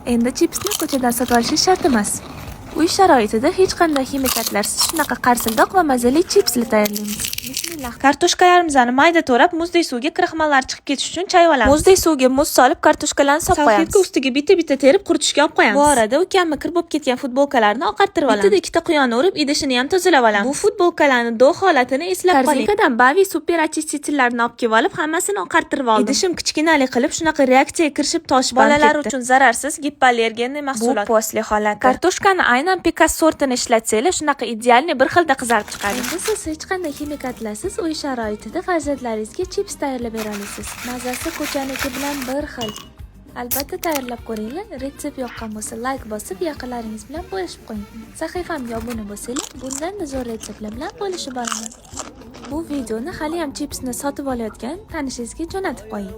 Endi chipsni ko'chadan sotib olishingiz shart emas. Uy sharoitida hech qanday ximikatlarsiz shunaqa qarsildoq va mazali chipslar tayyorlaymiz. Bismillah. Kartoshkalarimizni mayda to'rab, muzdek suvga kraxmallar chiqib ketishi uchun chayib olamiz. Muzdek suvga muz solib, kartoshkalarni solib qo'yamiz. Salfetka ustiga bitta-bitta terib, quritishga olib qo'yamiz. Bu orada ukamni kir bo'lib ketgan futbolkalarni oqartirib olamiz. Bittada ikkita quyonni urib, idishini ham tozalab olamiz. Bu futbolkalarni dog' holatini eslab qoling. Korzinkadan Bavi super очиститель larni olib kelib olib, hammasini oqartirib oldim. Idishim kichkinalik qilib, shunaqa reaksiyaga kirishib toshib ham Bolalar ketdi. uchun zararsiz gipoallergenli mahsulot. Bu после holati. Kartoshkani aynan Pikas sortini ishlatsanglar, shunaqa идеальный bir xilda qizarib chiqadi. Endi siz hech qanday ximikatlarsiz uy sharoitida farzandlaringizga chips tayyorlab bera olasiz. Mazasi ko'chaniki bilan bir xil. Albatta tayyorlab ko'ringlar. Retsept yoqqan bo'lsa, layk bosib, yaqinlaringiz bilan bo'lishib qo'ying. Sahifamga obuna bo'lsanglar, bundan-da zo'r retseptlar bilan bo'lishib boraman. Bu videoni hali ham chipsni sotib olayotgan tanishingizga jo'natib qo'ying.